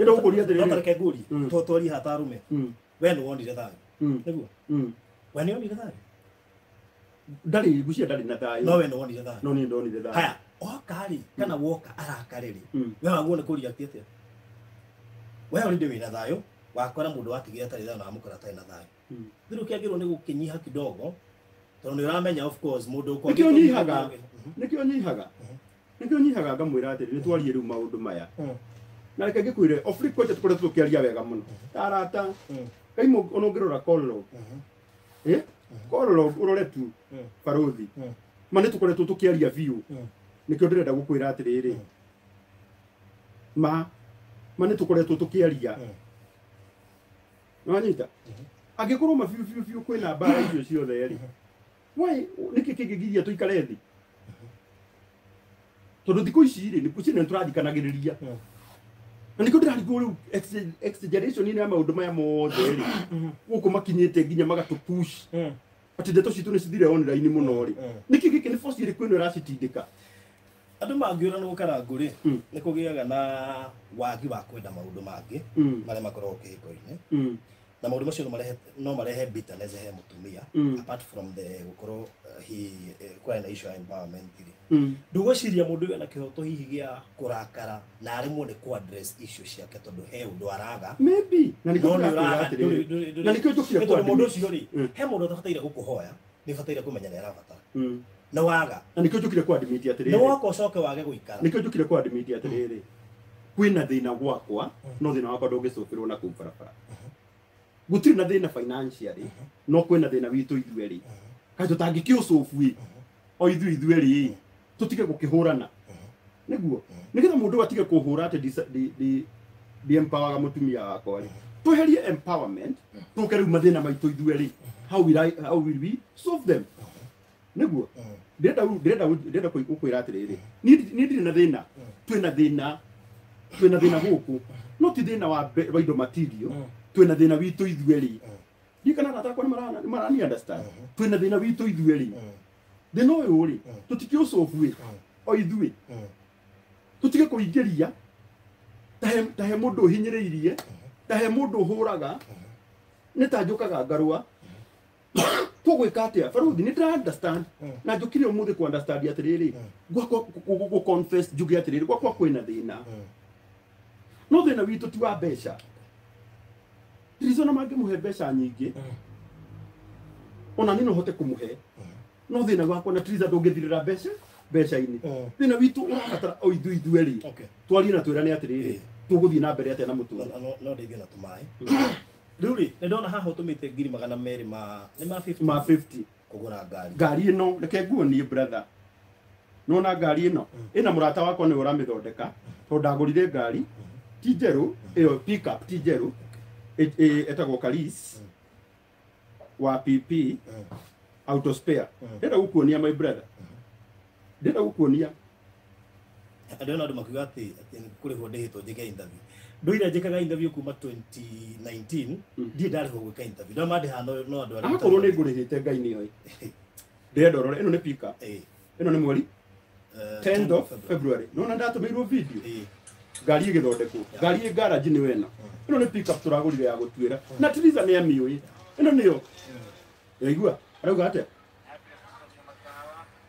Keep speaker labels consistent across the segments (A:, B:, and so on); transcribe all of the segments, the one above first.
A: Ndĩrenda gũkũria
B: No
A: atĩrĩrĩ.
B: tareke ngũrie, to twarie haha arũme. We nĩ wonire thayũ? Nĩguo? We nĩ wonire thayũ?
A: Ndarĩ ngucia, ndarĩ na thayũ.
B: No we nĩ wonire thayũ?
A: No niĩ ndonire thayũ.
B: Haya, oka rĩ, kana woka arakare rĩ, we waguo nĩ kũria atĩa? We already wĩna thayũ, wakora mũndũ watigire atarĩ thayũ na wamũkora atarĩ na thayũ. Rĩu kĩagĩrĩirwo nĩ gũkĩnyiha kidogo, tondũ nĩ ũramenya, of course, mũndũ
A: Nĩkĩo nyihaga. Nĩkĩo nyihaga. Nĩkĩo nyihaga, ngamwĩra atĩrĩ, nĩ twarie rĩu maũndũ maya. Na reke ngĩkwĩre, of frequent tũkoretwo tũkĩaria wega mũno ta arata. Ngai, ona ũngĩrora call log, call log ũrore tu, barothi, ma nĩ tũkoretwo tũkĩaria biũ. Nĩkĩo ndĩrenda gũkwĩra atĩrĩrĩ, ma ma nĩ tũkoretwo tũkĩaria. Nĩwanyita? Angĩkorwo ma biũ biũ biũ kwĩna mbara icio ciothe rĩ, why, nĩkĩ kĩngĩgiria tũikare thĩ? Tondũ thikũ ici rĩ, nĩ nĩ tũrathikanagĩrĩria. Na nĩkĩo ndĩrarigwo rĩu exaggeration ya maũndũ maya mothe rĩ, gũkũ makinyĩte nginya magatũ push atĩ ndeto citũ nĩ cithire online mũno rĩ. Nĩkĩ gĩkĩ? Nĩ force ĩrĩkũ ĩno ĩracitindĩka?
B: Andũ mangĩũra nĩ gũkara ngũrĩ, nĩ kũgĩaga na wagi wa kwenda maũndũ mangĩ marĩa makoragwo kĩhiko-inĩ. Na maũndũ macio no marehe bitterness he mũtumia. Apart from the gũkorwo he kwarĩ na issue ya empowerment rĩ, ndũgwĩciria mũndũ ũyũ ena kĩhoto hihi gĩa kũrakara na aremwo nĩ kũ address issue ciake tondũ he ũndũ araga?
A: Maybe, na nĩkĩo
B: No nĩ
A: ndĩrakwĩra
B: ũraga
A: atĩrĩrĩ, na nĩkĩo njũkire
B: tondũ mũndũ
A: kwa
B: ũcio rĩ, he mũndũ ũtabataire gũkũhoya, nĩ ũbataire kũmenya nĩ arabatara na waga.
A: Na nĩkĩo njũkire kwa admit
B: nĩ
A: atĩrĩrĩ,
B: woka ũcoke wage gũikara.
A: Nĩkĩo njũkire kwa admit atĩrĩrĩ, kwĩna thĩna gwakwa, no thĩna wakwa ndũngĩcũkĩrwo na kũu barabara. Gũtirĩ na thĩna financially, no kwĩna thĩna witũ ithuerĩ. Kaĩ tũtangĩkĩũcũbu ĩ o ithuĩ ithuerĩ ĩ, tũtige gũkĩhũrana nĩguo nĩgetha mũndũ atige kũhũra atĩ ndi empower mũtumia wakwa rĩ. Tweherie empowerment, tũke rĩu mathĩna maitũ ithuerĩ. How will we solve them? Nĩguo ndĩrenda gũkwĩra atĩrĩrĩ, niĩ ndirĩ na thĩna. Twĩna thĩna gũkũ, no ti thĩna wa indo material. Twĩna thĩna witũ ithuerĩ. Ndikana arata akwa nĩ marani understand. Twĩna thĩna witũ ithuerĩ. Thĩna ũyũ rĩ, tũtikĩũcobu ĩ o ithuĩ, tũtige kũingĩria ta he mũndũ ũhinyĩrĩirie, ta he mũndũ ũhũraga, nĩ ta njũkaga ngarũa. Tũgwĩka atĩa, baruthi? Nĩ ndĩra understand na njũkire ũmũthĩ ku understand atĩrĩrĩ, gwakwa gũ confess, njuge atĩrĩrĩ, gwakwa kwĩna thĩna, no thĩna witũ ti wa mbeca. Trizona mangĩmũhe mbeca nyingĩ, ona niĩ no hote kũmũhe, no thĩna wakwa na Triza ndũngĩthirĩra mbeca-inĩ. Thĩna witũ ũrabatara o ithuĩ ithuerĩ twarie na twĩrane atĩrĩrĩ, tũgũthiĩ na mbere atĩa na mũtũrĩre.
B: No ndeithio na tũmaĩ. Rĩu rĩ, nĩ ndona haha ũtũmĩte ngiri 200 ma nĩ ma 50
A: Ma 50.
B: Kũgũra ngari.
A: Ngari ĩno, reke nguonie, brother. Nona ngari ĩno ĩna mũrata wakwa nĩwe ũramĩthondeka, tondũ ndagũrire ngari ti njerũ, ĩyo pickup ti njerũ. Ĩtagwo Karis wa PP Auto Spare. Ndĩrenda gũkuonia, my brother, ndĩrenda gũkuonia.
B: Ndĩrona andũ makiuga atĩ nĩ kũrĩhwo ndĩhĩtwo njĩke interview. Ndũire njĩkaga interview kuma 2019, ndirĩ ndarĩhwo gwĩka interview. Ndona mandĩhaga no andũ arĩa
A: Akorwo nĩ ngũrĩhĩte, Ngai nĩoĩ. Ndĩrenda ũrore, ĩno nĩ pickup. Ĩno nĩ mweri 10th of February. Nona ndatũmĩirwo video ngari ĩgĩthondekwo, ngari ĩ garage nĩyo ĩno. Ĩno nĩ pickup tũragũrire ya gũtuĩra na Triza nĩ amĩũĩ. Ĩno nĩyo yaigua arauga atĩa.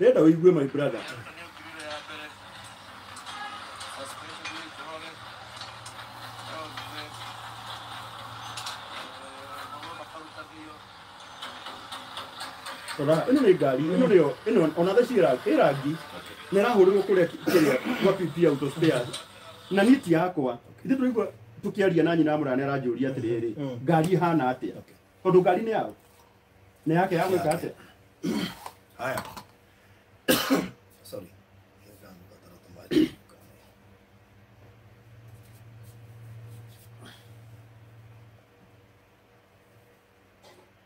A: Ndĩrenda ũigue, my brother. Rora, ĩno nĩ ngari ĩno nĩyo ĩno, ona thaa ici ĩ rangi na ĩrahũrĩrwo kũrĩa kĩrĩa gwa PP Auto Spares na nĩ ti yakwa. Ithuĩ tũraigua tũkĩaria na nyina mũraya, nĩ aranjũria atĩrĩrĩ, ngari ĩhana atĩa? Tondũ ngari nĩ yao, nĩ yake ya gwĩka atĩa?
B: Haya, sorry. Nĩngagũbatara tũmaĩ.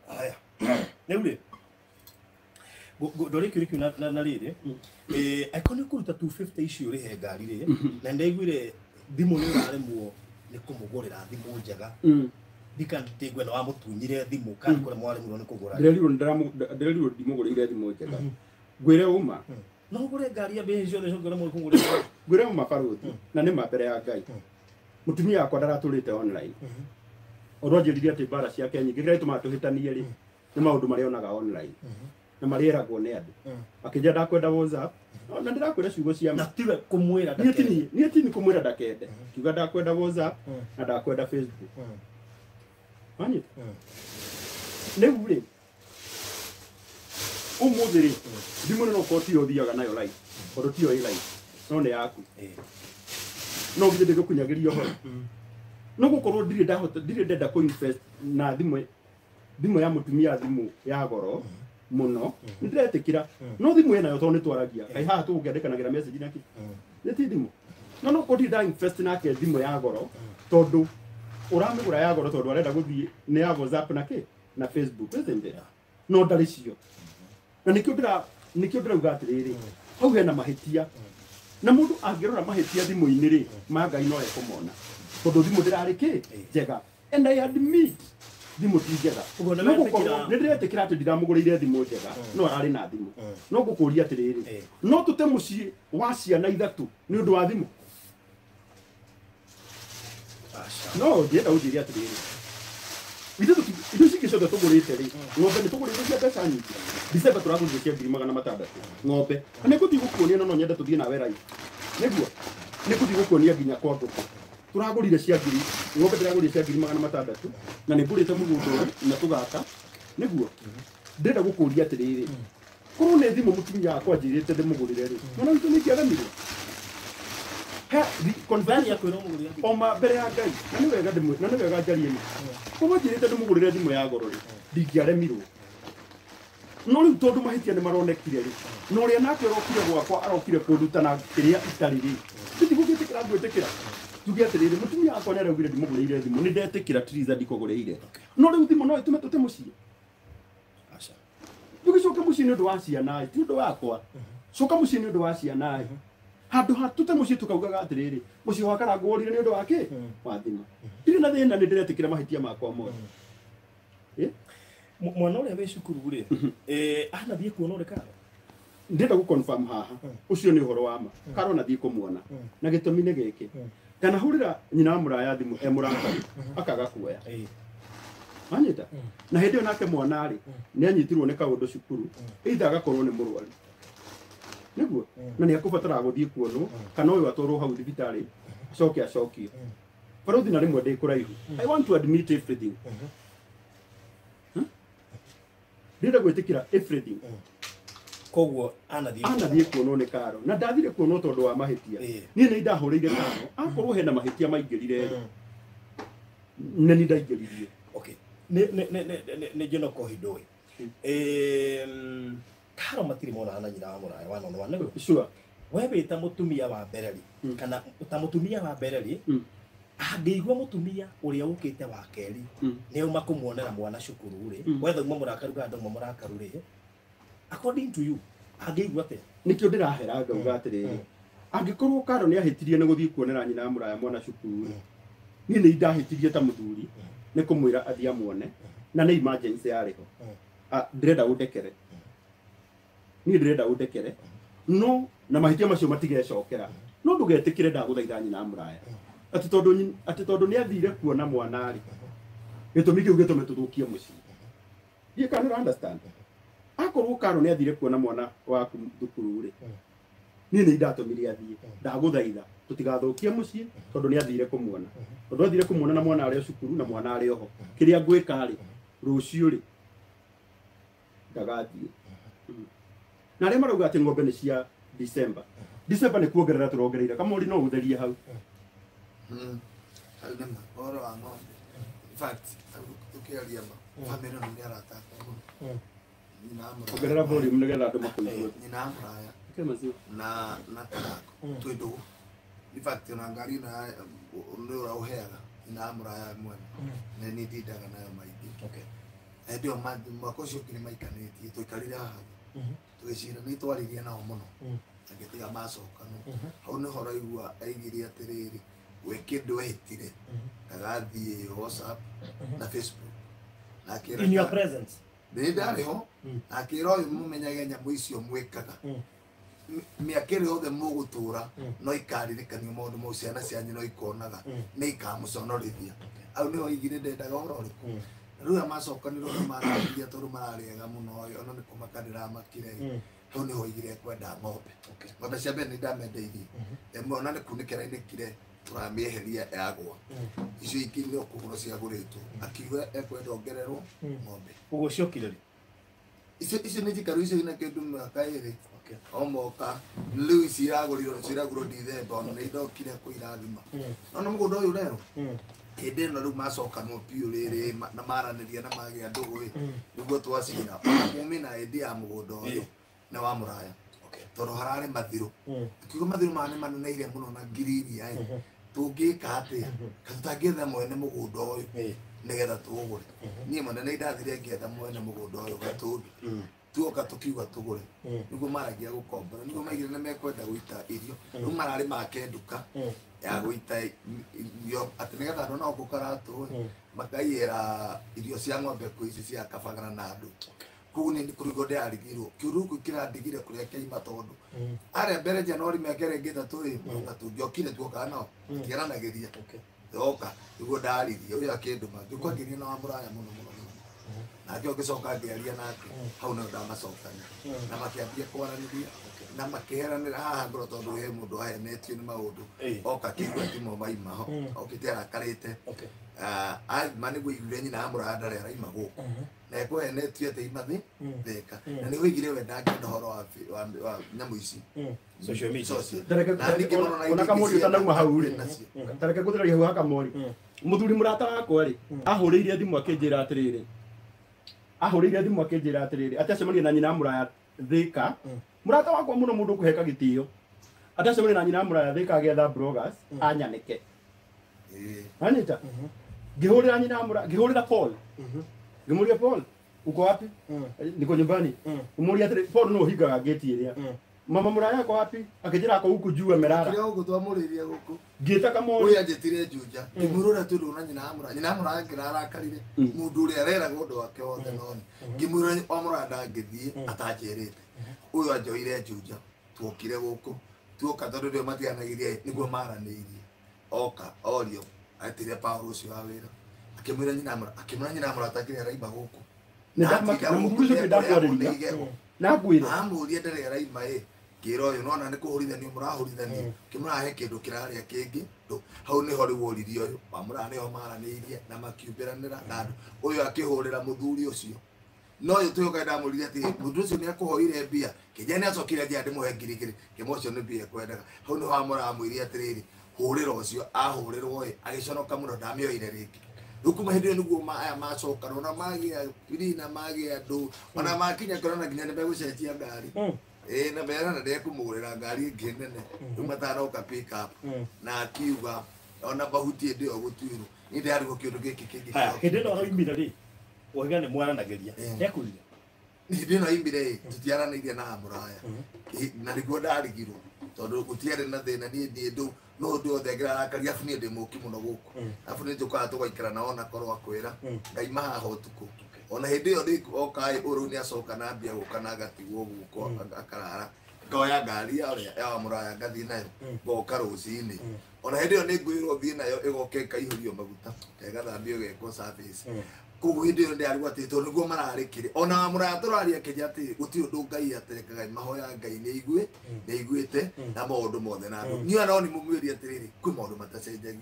B: Haya, rĩu rĩ, ndore kĩũria kĩu na rĩrĩ, angĩkorwo nĩ ũkũruta 250 icio ũrĩhe ngari rĩ, na nĩndaiguire thimũ nĩ ũraremwo nĩ kũmũgũrĩra thimũ njega. Ndikandĩngwe nĩ wamũtunyire thimũ kana kũrĩa mwaremirwo nĩ kũgũra.
A: Ndĩrerirwo ndimũgũrĩire thimũ njega. Ngwĩre ũma.
B: No ũgũre ngari ya mbeca ciothe ũngĩremwo nĩ kũgũrĩra?
A: Ngwĩre ũma, barũthi, na nĩ ma mbere ya Ngai. Mutumia wakwa ndaratũrĩte online. Ũronjĩrire atĩ mbara ciake nyingĩ kĩrĩa gĩtũmaga tũhĩtanie rĩ nĩ maũndũ marĩa onaga online na marĩa eragwo nĩ andũ. Akĩnjĩra ndakwenda WhatsApp na ndĩrakwĩra ciugo cia
B: na tiwe kũmwĩra
A: ndakende. Niĩ ti kũmwĩra ndakende. Kiuga ndakwenda WhatsApp na ndakwenda Facebook. Wanyita? Rĩu rĩ ũmũthĩ rĩ thimũ ĩno no tiyo ũthiaga nayo live tondũ tiyo ĩ live no nĩ yaku. No githĩ ndĩgũkunyagĩria ũhoro. No gũkorwo ndirĩ ndahota ndirĩ ndenda kũ invest na thimũ ya mũtumia thimũ ya goro mũno nĩ ndĩretĩkĩra no thimũ ĩnayo tondũ nĩ twaragia kaĩ haha tũgũkĩandĩkanagĩra message nake nĩ ti thimũ no no korwo ndirĩ nda invest nake thimũ ya goro tondũ ũramĩgũra ya goro tondũ arenda gũthiĩ nĩ ya WhatsApp na kĩ na Facebook isn't it? No ndarĩ cio na nĩkĩo ndĩrauga atĩrĩrĩ hau hena mahĩtia na mũndũ angĩrora mahĩtia thimũ-inĩ rĩ ma Ngai no ekũmona tondũ thimũ ndĩrarĩ kĩ njega and I admit thimũ ti njega nĩ ndĩretĩkĩra atĩ ndiramũgũrĩire thimũ njega no ararĩ na thimũ no ngũkũria atĩrĩrĩ no tũte mũciĩ wa ciana ithatũ nĩ ũndũ wa thimũ no ndĩrenda ũnjĩre atĩrĩrĩ ithuĩ cingĩ ciothe tũgũrĩte rĩ ng'ombe nĩ tũgũrĩte cia mbeca nyingĩ December tũragũrire cia 600,000 ng'ombe na nĩ ngũthiĩ gũkuonia no nyende tũthiĩ nawe live nĩguo nĩ ngũthiĩ gũkuonia nginya kwa ngũkũ tũragũrire cia ngiri ng'ombe ndĩragũrire cia 600,000 na nĩ ngũrĩte mũgũnda ũyũ na tũgaka nĩguo ndĩrenda gũkũria atĩrĩrĩ korwo nĩ thimũ mũtumia wakwa anjĩrĩte ndĩmũgũrĩre rĩ mwana witũ nĩ ingĩaremirwo oma mbere ya Ngai na nĩ wega na nĩ wega njarie ma korwo anjĩrĩte ndĩmũgũrĩre thimũ ya goro rĩ ndingĩaremirwo no rĩu tondũ mahĩtia nĩ maronekire rĩ na ũrĩa nake ũrokire gwakwa arokire kũnduta na kĩrĩa itarĩ rĩ ndigũgĩtĩkĩra ngwĩtĩkĩra tuge atĩrĩrĩ mũtumia wakwa nĩ araugire ndimũgũrĩire thimũ nĩ ndetĩkĩra Triza ndikũgũrĩire no rĩu thimũ no ĩtũme tũte mũciĩ aca tũgĩcoka mũciĩ nĩ ũndũ wa ciana ti ũndũ wakwa coka mũciĩ nĩ ũndũ wa ciana handũ ha tũte mũciĩ tũkaugaga atĩrĩrĩ mũciĩ wa Karangũ worire nĩ ũndũ wa kĩ wa thimũ ndirĩ na thĩna nĩ ndĩretĩkĩra mahĩtia makwa mothe
B: mwana ũrĩa wĩ cukuru rĩ anathiĩ kuona ũrĩ Karo
A: ndĩrenda gũ confirm haha ũcio nĩ ũhoro wa ma Karo nathiĩ kũmuona na gĩtũmi nĩ gĩkĩ kana hũrĩra nyina wa mũraya thimũ e mũrakaru akaga kuoya wanyita na hĩndĩ ĩyo nake mwana rĩ nĩ anyitirwo nĩ kaũndũ cukuru either agakorwo nĩ mũrwaru nĩguo na nĩ akũbatara gũthiĩ kuonwo kana ũyũ atwarwo hau thibitarĩ acoke acokio barothi na rĩmwe ndĩ kũraihu I want to admit everything ndĩrenda gwĩtĩkĩra everything
B: koguo anathiĩ
A: kuonwo nĩ Karo na ndathire kuonwo tondũ wa mahĩtia niĩ nĩ ndahũrĩire Karo akorwo hena mahĩtia maingĩrire nĩ niĩ ndaingĩririe
B: okay nĩ Njonoko Hindũĩ Karo matirĩ monana na nyina wa mũraya wa nono nĩguo
A: sure
B: we wĩ ta mũtumia wa mbere rĩ kana ta mũtumia wa mbere rĩ angĩigua mũtumia ũrĩa ũkĩte wa kerĩ nĩ auma kũmuonera mwana cukuru rĩ wetha uma mũrakaru kana ndauma mũrakaru rĩ according to you angĩigua atĩa
A: nĩkĩo ndĩrahera ngauga atĩrĩrĩ angĩkorwo Karo nĩ ahĩtirie nĩ gũthiĩ kuonera nyina wa mũraya mwana cukuru rĩ niĩ nĩ ndahĩtirie ta mũthuri nĩ kũmwĩra athiĩ amuone na nĩ emergency yarĩ ho ndĩrenda ũndekere niĩ ndĩrenda ũndekere no na mahĩtia macio matigecokera no ndũgetĩkĩre ndagũthaitha nyina wa mũraya atĩ tondũ nĩ athire kuona mwana rĩ gĩtũmi kĩu gĩtũme tũthũkie mũciĩ you can understand akorwo Karo nĩ athire kuona mwana waku thukuru rĩ niĩ nĩ ndatũmire athiĩ ndagũthaitha tũtigathũkie mũciĩ tondũ nĩ athire kũmuona tondũ athire kũmuona na mwana arĩ o cukuru na mwana arĩ oho kĩrĩa ngwĩka rĩ rũciũ rĩ ndagathiĩ na arĩa marauga atĩ ng'ombe nĩ cia December December nĩ kuongerera tũrongereire kamori no ũtherie hau
C: hau nĩ ma ũhoro wa ng'ombe in fact tũkĩaria ma bamĩrĩ ĩno nĩ arata akwa mũno
A: ongerera volume nĩgetha andũ makũigue
C: nyina wa mũraya na Karangũ twĩ ndũgũ in fact ona ngari ĩno nĩ ũraũheaga nyina wa mũraya mwene na nĩ ndindaga nayo maingĩ hĩndĩ ĩyo mwaka ũcio ũngĩ nĩ maikanĩtie twaikarire haha tũgĩcira nĩ twaririe nao mũno agĩtiga macoka no hau nĩho ũraigua aigire atĩrĩrĩ we kĩndũ ehĩtire ndagathiĩ WhatsApp na Facebook na akĩra
B: in your presence
C: nĩ ndarĩ ho na akĩra ũyũ mũmenyage nyamũ icio mwĩkaga Mĩaka ĩrĩa yothe mũgũtũra no ikaririkanio maũndũ mau ciana cianyu no ikonaga nĩ ikamũconorithia. Hau nĩho oigire ndendaga ũhoro ũrĩkũ. Rĩu aya macokanĩrwo na maranĩria tondũ mararĩaga mũno ona nĩ kũmaka ndĩramakire. Hau nĩho oigire ekwenda ng'ombe. Ng'ombe cia mbere nĩ ndamendeirie. Ĩmwe ona nĩ kunĩkĩra inĩkire tũramĩeheria yagwa. Icio ingĩ no kũgũrwo ciagũrĩtwo. Akiuga ekwenda ongererwo ng'ombe.
B: Ũguo ciokire rĩ?
C: Icio nĩ njikaru icio ina kĩndũ mĩaka ĩrĩ. O moka rĩu ici iragũrirwo ciragũrwo Dithemba ona nĩ indokire kũirathima. No nĩ mũgũnda ũyũ rero. Hĩndĩ ĩno rĩu macokanwo biũ rĩrĩ na maranĩria na magĩa ndũgũ ĩ nĩguo twacira. Ona kumĩna hĩndĩ ya mũgũnda ũyũ nĩ wa mũraya. Tondũ hararĩ mathirũ. Akiuga mathirũ maya nĩ maneneire mũno na ngiri iria ĩ. Tũngĩka atĩa? Ka tũtangĩetha mwene mũgũnda ũyũ nĩgetha tũũgũre. Niĩ mwene nĩ ndathire ngĩetha mwene mũgũnda ũyũ Gatũndũ. Tuoka tukiuga tũgũre. Nĩguo maragia gũkombora. Nĩguo maigire nĩ mekwenda gũita irio. Rĩu mararĩ make nduka ya gũita irio atĩ nĩgetha andũ no gũkaratũ makaiyĩra irio cia ng'ombe kwĩ ici cia kabagana na andũ. Koguo nĩ kũrigwo ndĩrarigirwo. Kĩũndũ gĩkĩ kĩrandigire kũrĩa kĩaima tondũ arĩa mbere Januari mĩaka ĩrĩa ĩngĩ ĩtatũ ĩ na tũngĩokire tuokaga nao tũtiaranagĩria. Oka nĩguo ndaririe ũyũ akĩndũma ngĩũka ngĩaria na wa mũraya mũno mũno mũno. Nake ũngĩcoka ngĩaria nake hau nĩho ndamacokania na makĩambia kwaranĩria na makĩheranĩra haha ngoro tondũ he mũndũ ahenetio nĩ maũndũ oka kĩigua timo maima ho okĩte arakarĩte aima nĩguo aiguire nyina wa mũraya ndarĩ araima gũkũ na ekũhenetio atĩ ima thĩ theka na nĩguo aigire we ndangĩenda ũhoro wa nyamũ ici
B: social media.
A: Ona kamori ũtanauma hau rĩ tareke ngũthĩrĩria hau ha kamori mũthuri mũrata wakwa rĩ ahũrĩire thimũ akĩnjĩra atĩrĩrĩ atĩ acemanie na nyina mũraya Thika mũrata wakwa mũno mũndũ ũkũheka gĩtĩo atĩ acemanie na nyina mũraya Thika agĩetha bloggers anyanĩke anyita ngĩhũrĩra nyina mũraya ngĩhũrĩra Paul ngĩmũria Paul uko wapi niko nyumbani ngĩmũria atĩrĩ Paul no ũhingaga gate ĩrĩa mama mũraya ako wapi akĩnjĩra ako huku juu amerara
C: kĩrĩa gũkũ twamũrĩirie gũkũ
A: ngĩta kamori
C: ũyũ anjĩtire Juja ngĩmwĩra ũrĩa twĩrwo na nyina wa mũraya ngĩrarakarire mũndũ ũrĩa areraga ũndũ wake wothe noni ngĩmwĩra wa mũraya ndangĩthiĩ atanjĩrĩte ũyũ anjoire Juja tuokire gũkũ tuoka tondũ ndĩo matiganagĩria nĩguo maranĩirie oka orio atire Paul ũcio wa wĩra akĩmwĩra nyina mũraya akĩmwĩra nyina mũraya atakĩrĩ araima gũkũ
A: na mũthuri ũcio ndakwarĩria na ngwĩre
C: amũria ndarĩ araima ĩ ngĩra ũyũ nona nĩ kũhũrithanio mũrahũrithanio kĩmũrahe kĩndũ kĩrarĩa kĩngĩ hau nĩho rĩu oririe ũyũ wa mũraya nĩho maranĩirie na makiumbĩranĩra na andũ ũyũ akĩhũrĩra mũthuri ũcio no ũyũ twĩhoka ndamũririe atĩ mũthuri ũcio nĩakũhoire mbia kĩnja nĩacokire anjĩra ndĩmũhe 2,000 kĩmwe ũcio nĩ mbia ekwendaga hau nĩho amũramwĩrie atĩrĩrĩ hũrĩra ũcio ahũrĩrwo ĩ agĩconoka mũno ndamĩoire rĩngĩ rĩu kuma hĩndĩ ĩyo nĩguo aya macokanwo na magĩa rina magĩa andũ ona makinya kũrona nginya nĩmegũcenjia ngari na merana ndekũmũgũrĩra ngari ĩngĩ nene rĩu matanoka pick up na akiuga ona mahuti hĩndĩ ĩyo gũtuĩrwo niĩ ndĩrarigwo kĩũndũ gĩkĩ kĩngĩ
B: hĩndĩ ĩno aroimire rĩ wauga nĩ mwaranagĩria nĩakurire
C: hĩndĩ ĩno aimire ĩ tũtiaranĩirie na mũraya na nĩguo ndarigirwo tondũ gũtiarĩ na thĩna niĩ niĩ ndũ no ũndũ wothe ngĩrarakaria abu niĩ ndĩ mũki mũno gũkũ abu nĩ njũkaga tũgaikara nao ona korwo akwĩra ngaima haha ũtukũ ona hĩndĩ ĩyo oka ũrĩu nĩ acoka na mbia gũka na agatigwo gũkũ akarara ngoya ngari ya mũraya ngathiĩ nayo ngoka rũcinĩ ona hĩndĩ ĩyo nĩ ngwĩrwo thiĩ nayo ĩgoka ĩkaihũrio maguta ĩgathambio ĩgekwo service koguo hĩndĩ ĩyo ndĩrarigwo atĩ tondũ nĩguo mararĩkire ona mũraya tũraria kĩnja atĩ gũtirĩ ũndũ Ngai atekaga mahoya Ngai nĩ aiguĩte na maũndũ mothe na andũ niĩ ona no mũmwĩrie atĩrĩrĩ kwĩ maũndũ matacenjagia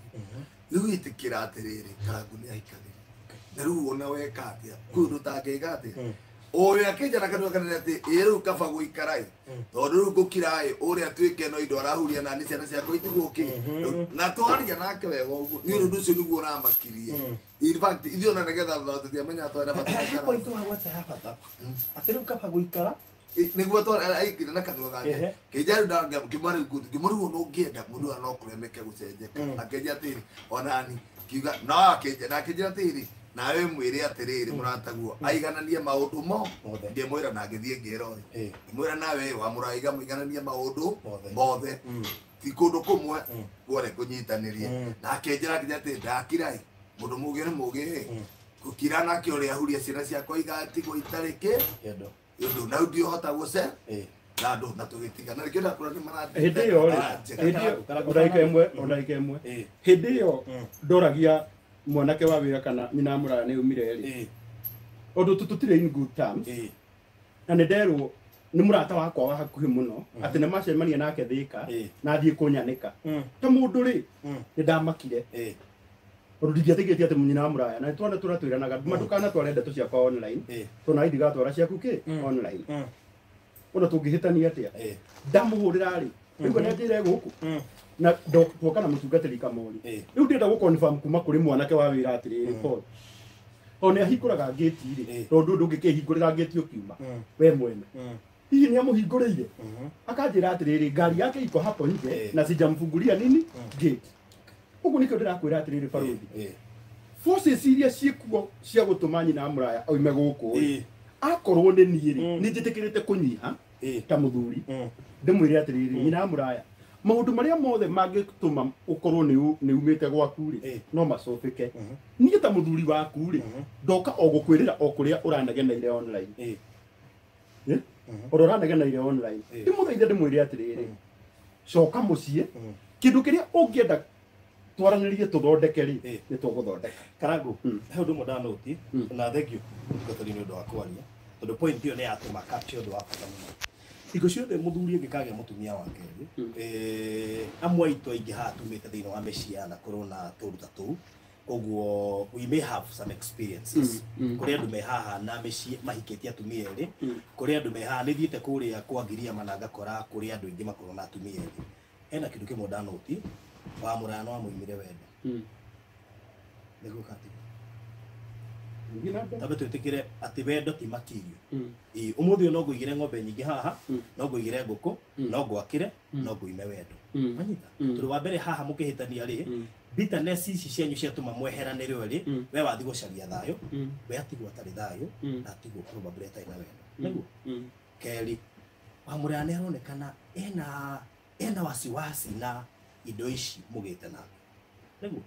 C: rĩu ĩtĩkĩra atĩrĩrĩ Karangu nĩ ahikagĩra na rĩu ona weka atĩa kwĩ ũndũ ũtangĩka atĩa ũyũ akĩnja na kanua kanene atĩ ĩ rĩu kaba gũikara ĩ tondũ rĩu ngũkira ĩ ũrĩa atuĩke no indo arahuria nani ciana ciakwa itigwo kĩ na twaria nake wega ũguo nĩ ũndũ ũcio nĩguo ũramakirie in fact ithuĩ ona nĩgetha tũtiamenya twarĩ na bata
B: point wa gwata ha bata atĩ rĩu kaba gũikara
C: nĩguo aingĩre na kanua gake kĩnja rĩu ngĩmũrigwo no ũngĩenda mũndũ ũyũ no kũremeke gũcenjeka akĩnja atĩrĩ onani kiuga no akĩnja na akĩnjĩra atĩrĩ nawe mwĩre atĩrĩrĩ mũrataguo aigananie maũndũ mo ngĩmwĩra na ngĩthiĩ ngĩra ũyũ ngĩmwĩra nawe wa mũraiga mũigananie maũndũ mothe ti kũndũ kũmwe kuore kũnyitanĩria na akĩnjĩra akĩnjĩra atĩ ndakira ĩ mũndũ mũgĩ nĩ mũgĩ gũkira nake ũrĩa ahuria ciana ciakwa igatigwo itarĩ kĩ ũndũ na rĩu ndiohota gũce Na andũ na tũgĩtigana nĩkĩo ndakwĩra nĩ marathiĩ
A: Hĩndĩ ĩyo rĩ, hĩndĩ ĩyo ndagĩka ĩmwe, o ndagĩka ĩmwe. Hĩndĩ ĩyo ndoragia mwanake wa wĩra kana nyina mũraya nĩ umire rĩ. Ũndũ tũtirĩ in good terms. Na nĩ nderwo nĩ mũrata wakwa wa hakuhĩ mũno atĩ nĩ macemania nake Thĩka na athiĩ kũnyanĩka. Ta mũndũ rĩ, nĩ ndamakire. Ũndũ ndingĩetĩkĩtie atĩ nyina wa mũraya na twana tũratwĩranaga ndũkanatware ndeto ciakwa online. Tondũ ndigatwara ciaku kĩ online. Ona tũngĩhĩtania atĩa? Ndamũhũrĩra rĩ, rĩu nĩ anjĩre gũkũ. Na twoka na mũtungatĩri Kamori. Rĩu ndĩrenda gũ-confirm kuma kũrĩ mwanake wa wĩra atĩrĩrĩ Paul. O nĩ ahingũraga ngĩti rĩ, tondũ ndũngĩkĩhingũrĩra ngĩti ũkiuma we mwene. Hihi nĩ amũhingũrĩire? Akanjĩra atĩrĩrĩ, ngari yake iko hapo nje na sijamfungulia nini gate. Ũguo nĩkĩo ndĩrakwĩra atĩrĩrĩ Barũthi. Forces iria ciĩkuo cia gũtũma nyina mũraya oime gũkũ rĩ, akorwo nĩ niĩ rĩ, nĩ njĩtĩkĩrĩte kũnyiha ta mũthuri. Ndĩmwĩre atĩrĩrĩ, nyina mũraya, maũndũ marĩa mothe mangĩtũma ũkorwo nĩ umĩte gwaku rĩ, no macobĩke. Niĩ ta mũthuri waku rĩ, ndoka o gũkwĩrĩra o kũrĩa ũranegeneire online. Ũrĩa ũranegeneire online. Ndĩmũthaithe ndĩmwĩre atĩrĩrĩ, coka mũciĩ, kĩndũ kĩrĩa ũngĩenda twaranĩrie tũthondeke rĩ, nĩ tũgũthondeka.
B: Karangu, he ũndũ ũmwe ndanoti, na thank you mũtungatĩri nĩ ũndũ wa kwaria, tondũ point ĩyo nĩ yatũma capture ũndũ wa bata mũno. Hingo ciothe mũthuri angĩkagĩa mũtumia wa kerĩ, amwe aitũ aingĩ haha tumĩte thĩinĩ wa mĩciĩ yanakorwo na tũndũ ta tũu, koguo we may have some experiences. Kũrĩ andũ me haha na mĩciĩ mahikĩtie atumia erĩ, kũrĩ andũ me haha nĩ thiĩte kũrĩa kwa Ngiriama na ngakora kũrĩ andũ aingĩ makorwo na atumia erĩ. Hena kĩndũ kĩmwe ndanoti, wa mũraya no amũimire wendo. Nĩguo kati. Tambe twĩtĩkĩre atĩ wendo ti material. Ũmũthĩ no ngũigĩre ng'ombe nyingĩ haha, no ngũigĩre ngũkũ, no ngwakĩre, no ngũime wendo. Wanyita? Tondũ wa mbere haha mũkĩhĩtania rĩ, bitterness ici cianyu ciatũma mweheranĩrwo rĩ, we wathiĩ gũcaria thayũ, we atigwo atarĩ thayũ, na atigwo probably atarĩ na wendo. Nĩguo? Kerĩ, wa mũraya nĩ aronekana ena wasiwasi na indo ici mũgĩte nake. Nĩguo?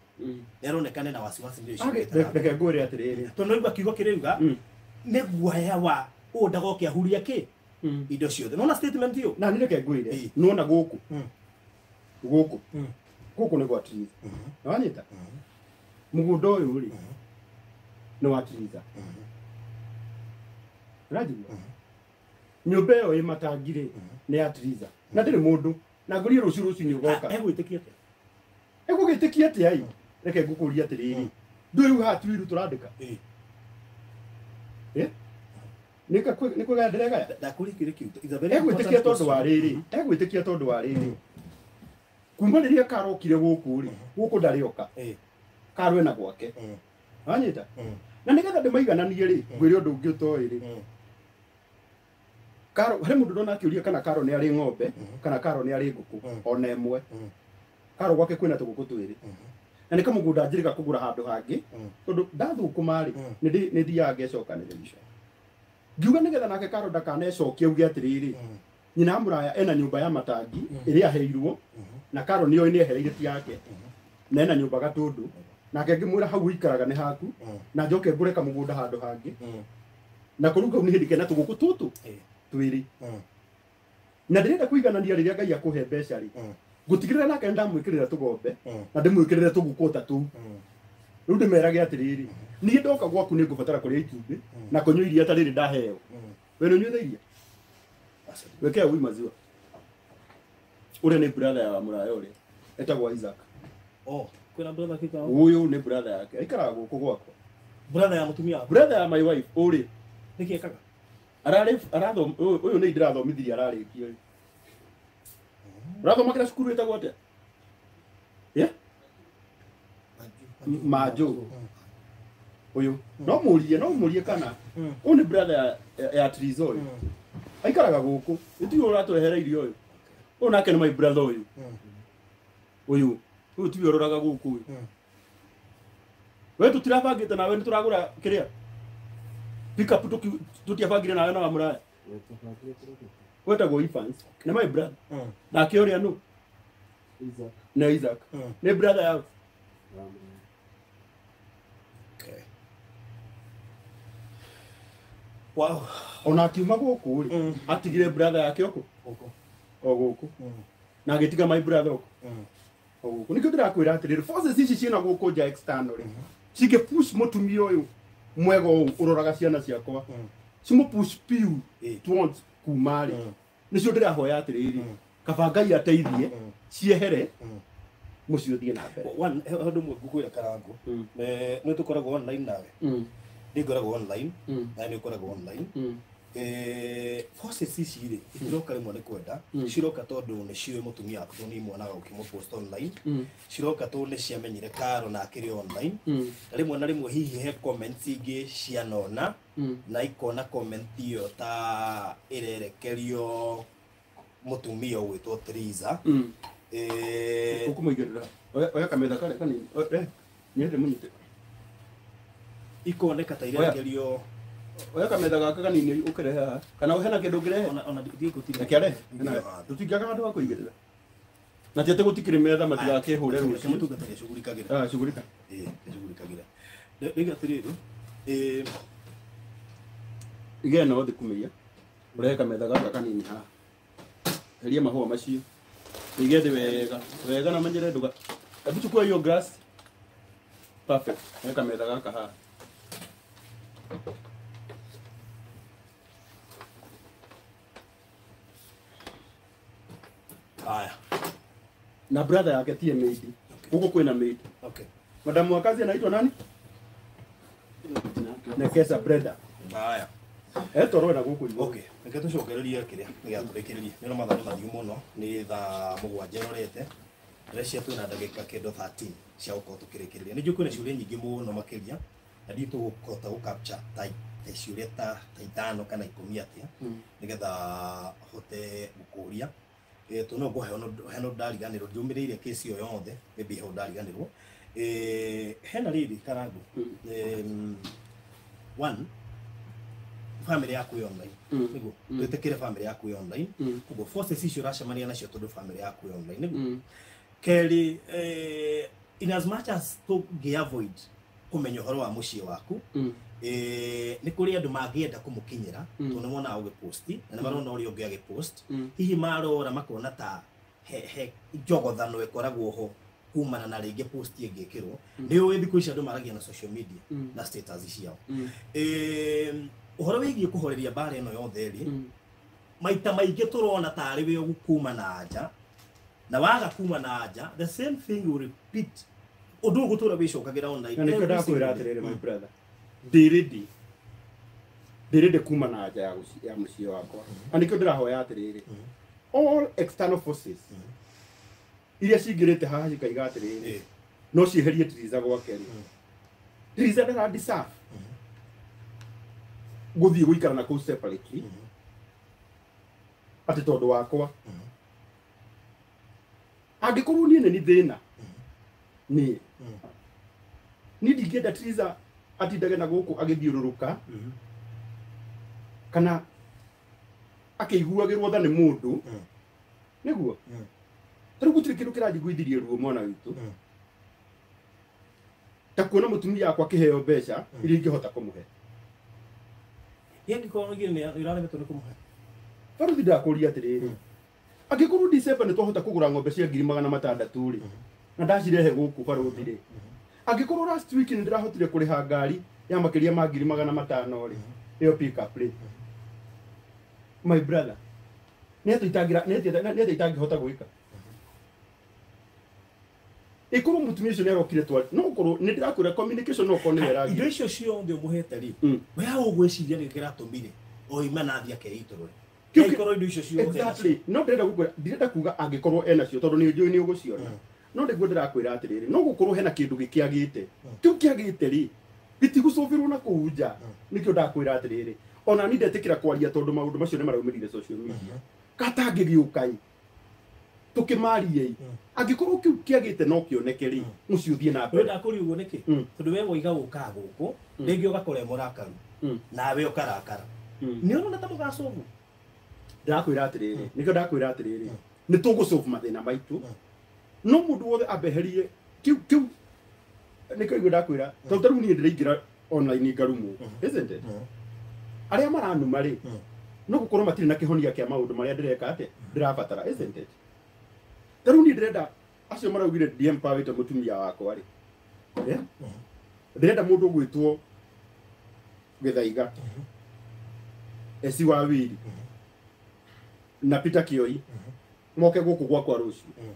B: Nĩ aronekana ena wasiwasi indo ici mũgĩte nake.
A: Reke ngwĩre atĩrĩrĩ.
B: Tondũ nĩigua kiugo kĩrĩuga, nĩ guoya wa ũũ ndagoke ahuria kĩ? Indo ciothe. Nĩwona statement ĩyo?
A: Na nĩ reke ngwĩre, nĩwona gũkũ. Gũkũ. Gũkũ nĩ gwa Triza. Nĩwanyita? Mũgũnda ũyũ rĩ, nĩ wa Triza. Ũranjigua? Nyũmba ĩyo ĩ matangi rĩ, nĩ ya Triza. Na ndĩrĩ mũndũ. Na ngũrie rũciũ rũcinĩ ũgoka.
B: Egwĩtĩkia atĩa?
A: Egũgĩtĩkia atĩa ĩ? Reke ngũkũrie atĩrĩrĩ. Ndũĩ rĩu haha tuiru tũrandĩka? Nĩ kwĩgaya ndĩregaya?
B: Ndakũria kĩũria kĩu.
A: Egwĩtĩkia tondũ wa rĩrĩ. Egwĩtĩkia tondũ wa rĩrĩ. Kuma rĩrĩa karokire gũkũ rĩ, gũkũ ndarĩ oka. Karũ ena gwake. Wanyita? Na nĩgetha ndĩmaigananie rĩ, ngwĩre ũndũ ũngĩ ũtoĩ rĩ. Karo, harĩ mũndũ ndona akĩũria kana Karo nĩ arĩ ng'ombe, kana Karo nĩ arĩ ngũkũ, ona ĩmwe. Karo gwake kwĩna tũgũkũ twĩrĩ. Na nĩ kamũgũnda njĩrĩga kũgũra handũ hangĩ, tondũ ndathũkũma rĩ, nĩ thiaga ngecokanĩrĩria. Ngiuga nĩgetha nake Karo ndakanecokie auge atĩrĩrĩ, nyina mũraya ena nyũmba ya matangi ĩrĩa aheirwo, na Karo nĩoĩ nĩ ehereire ti yake, na ena nyũmba Gatũndũ, nake ngĩmwĩra hau ũikaraga nĩ haku, na njoke ngũre kamũgũnda handũ hangĩ, na kũu kau nĩ hĩndĩ kena tũgũkũ tũtũ twĩrĩ. Na ndĩrenda kũiganania rĩrĩa Ngai akũhe mbeca rĩ, ngũtigĩrĩra nake ndamwĩkĩrĩra tũgombe, na ndĩmwĩkĩrĩre tũgũkũ ta tũu. Rĩu ndĩmerage atĩrĩrĩ, niĩ ndoka gwaku nĩ ngũbatara kũrĩa itumbĩ na kũnyua iria ta rĩrĩ ndaheo. We nĩ ũnyuĩte iria? Wekea ui maziwa. Ũrĩa nĩ brother ya mũraya ũrĩa etagwo Isaac.
B: Oh, kwĩna brother akĩikara?
A: Ũyũ nĩ brother yake, aikaraga gũkũ gwakwa.
B: Brother ya mũtumia waku?
A: Brother ya my wife, ũrĩ.
B: Nĩkĩ ekaga?
A: Ararĩ, arathom, ũyũ nĩ ndĩrathomithirie ararĩkia ũyũ. Ũrathomakĩra cukuru ĩtagwo atĩa? Yeah? Manjũ. Ũyũ. No mũrie kana. Ũyũ nĩ brother ya Triza ũyũ. Aikaraga gũkũ. Nĩ tiwe ũratũrehere irio ũyũ. Ũyũ nake nĩ my brother ũyũ. Ũyũ. Ũyũ tiwe ũroraga gũkũ ũyũ. We tũtirabangĩte nawe nĩ tũragũra kĩrĩa? Pick up tũtiabangire nawe na wa mũraya. Wetagwo Evans. Nĩ my brother. Nake ũrĩa nũ?
C: Isaac.
A: Nĩ Isaac. Nĩ brother yao.
B: Okay. Wow.
A: Ona akiuma gũkũ rĩ, atigire brother yake ũkũ. O gũkũ. Na agĩtiga my brother ũkũ. O gũkũ. Nĩkĩo ndĩrakwĩra atĩrĩrĩ, forces ici ciĩna gũkũ nja external rĩ. Cingĩ push mũtumia ũyũ mwega ũũ ũroraga ciana ciakwa. Cimũ push piu towards kuma rĩ. Nĩcio ndĩrahoya atĩrĩrĩ, kaba Ngai ateithie ciehere mũciĩ ũthiĩ na mbere.
B: One, he ũndũ ũmwe ngũkwĩra Karangũ. Nĩ tũkoragwo online nawe. Niĩ ngoragwo online. Nawe nĩ ũkoragwo online. Forces ici rĩ, itiroka rĩmwe nĩ kwenda, ciroka tondũ nĩ ciũĩ mũtumia waku, tondũ nĩ imwonaga ũkĩmũpost online. Ciroka tondũ nĩ ciamenyire Karo na akĩrĩ online. Na rĩmwe na rĩmwe hihi he comments ingĩ cianona na ikona comment ĩyo ta ĩrerekerio mũtumia ũgwĩtwo Triza.
A: Ũkũmũigĩrĩra. Oya kametha karĩa kanini. Nyende mũnyite.
B: Ikoneka ta irerekerio.
A: Oya kametha gaka kanini ũkĩrehe haha. Kana hena kĩndũ ũngĩrehe?
B: Ona ndigũtirĩ.
A: Reke arehe. Tũtingĩaga handũ ha kũigĩrĩra. Na ti atĩ gũtikĩrĩ metha matigakĩhũre rũciũ.
B: Mũtungatĩri acugurikagĩra.
A: Ah, cugurika.
B: Ĩĩ, acugurikagĩra. Rĩu atĩrĩrĩ,
A: Iga ĩno thĩ kumĩria. Ũrehe kametha gaka kanini haha. Heria mahũa macio. Ige thĩ wega. Wega na menyere nduga. Hebu chukua hiyo glass. Perfect. Weka kametha gaka haha.
B: Haya.
A: Na brother yake tie maid. Huko kwina maid.
B: Okay.
A: Madamu wa kazi anaitwa nani? Nekesa Brenda.
B: Haya.
A: Toro na guku igũrũ.
B: Okay. Reke tũcokererie kĩrĩa nĩgetha tũrĩkĩrĩrie. Nĩ mathaa nĩ mathiu mũno, nĩ thaa 7 ĩrorete. Ndĩreciria twĩna ndagĩka kĩndũ 13 cia gũkorwo tũkĩrĩkĩrĩria. Nĩ njũĩ kwĩna ciũria nyingĩ mũno makĩria, na ndiũĩ tũgũhota gũ capture ta ciũria ta 5 kana 10 atĩa, nĩgetha hote gũkũria. Tondũ no ngũhe hena ndariganĩrwo, ndiũmĩrĩire kesi ĩyo yothe, maybe he ndariganĩrwo. Hena rĩrĩ Karangũ. One, family yaku ĩ online. Nĩguo twĩtĩkĩre family yaku ĩ online. Koguo forces icio ũracemania nacio tondũ family yaku ĩ online. Nĩguo kerĩ, in as much as tũngĩ avoid kũmenya ũhoro wa mũciĩ waku, nĩ kũrĩ andũ mangĩenda kũmũkinyĩra, tondũ nĩ monaga ũgĩposti na nĩ marona ũrĩa ũngĩ agĩpost. Hihi marora makona ta he njogothano ĩkoragwo ho kumana na rĩngĩ post ĩngĩkĩrwo. Nĩ ũĩ thikũ ici andũ maragia na social media na status ciao. Ũhoro wĩgiĩ kũhoreria mbara ĩno yothe rĩ, maita maingĩ tũrona tarĩ we ũgũkuma na nja, na waga kuma na nja, the same thing will repeat. Ũndũ ũgũtũra wĩcokagĩra online.
A: Na nĩkĩo ndakwĩra atĩrĩrĩ, my brother, ndĩ ready kuma na nja ya mũciĩ wakwa. Na nĩkĩo ndĩrahoya atĩrĩrĩ, all external forces iria cingĩrĩte haha cikaiga atĩrĩrĩ, no cieherie Triza gwake rĩ. Triza ndara deserve gũthiĩ gũikara na kũu separately atĩ tondũ wakwa. Angĩkorwo niĩ nĩ thĩna, niĩ ndingĩenda Triza atindage na gũkũ agĩthiũrũrũka kana akĩiguagĩrwo tha nĩ mũndũ. Nĩguo tarĩu gũtirĩ kĩndũ kĩranjiguithirie ruo mwana witũ ta kuona mũtumia akwa akĩheo mbeca iria ingĩhota kũmũhe.
B: Angĩkorwo nĩ ũraremetwo nĩ kũmũhe.
A: Baruthi ndakũria atĩrĩrĩ, angĩkorwo December nĩ twahota kũgũra ng'ombe cia 600,000 rĩ, na ndacirehe gũkũ baruthi rĩ, angĩkorwo last week nĩ ndĩrahotire kũrĩha ngari ya makĩria ma 500,000 rĩ, ĩyo pick up rĩ, my brother, nĩ atĩa itangĩhota gwĩka? Ĩkorwo mũtumia ũcio nĩ arokire twa, no ũkorwo nĩ ndĩrakwĩra communication no ũkorwo nĩwe ĩragia.
B: Indo icio ciothe ũmũhete rĩ, we ũgwĩciria nĩ kĩratũmire oima na athiĩ akeitũrũre. Angĩkorwo indo icio ciothe.
A: Exactly. No ndĩrenda gũkwĩra, ndirenda kuga angĩkorwo enacio tondũ nĩ njũĩ nĩ ũgũciona. No nĩguo ndĩrakwĩra atĩrĩrĩ, no gũkorwo hena kĩndũ gĩkĩagĩte. Kĩu kĩagĩte rĩ, gĩtigũcũbĩrwo na kũu nja. Nĩkĩo ndakwĩra atĩrĩrĩ, ona niĩ ndetĩkĩra kwaria tondũ maũndũ macio nĩ maraumĩrire social media. Katangĩgĩũka ĩ, tũkĩmarie ĩ, angĩkorwo kĩu kĩagĩte no kĩoneke rĩ, mũciĩ ũthiĩ na mbere.
B: Ndakũria ũguo nĩkĩ? Tondũ we woiga gũkaga gũkũ, rĩngĩ ũgakora e mũrakaru, nawe ũkarakara. Nĩ ũrona ta mũgacũbu?
A: Ndĩrakwĩra atĩrĩrĩ, nĩkĩo ndakwĩra atĩrĩrĩ, nĩ tũgũcũbu mathĩna maitũ, no mũndũ wothe ambeherie kĩu kĩu nĩkĩo igua ndakwĩra, tondũ tarĩu niĩ ndĩraingĩra online ngarumwo, isn't it? Arĩa maranuma rĩ, No gũkorwo matirĩ na kĩhonia kĩa maũndũ marĩa ndĩreka atĩ ndĩrabatara, isn't it? Ta rĩu niĩ ndĩrenda acio maraugire ndiempowerĩte mũtumia wakwa rĩ. Ndĩrenda mũndũ ũgwĩtwo Gĩthaiga, Esi wa Wili na Peter Kioi moke gũkũ gwakwa rũciũ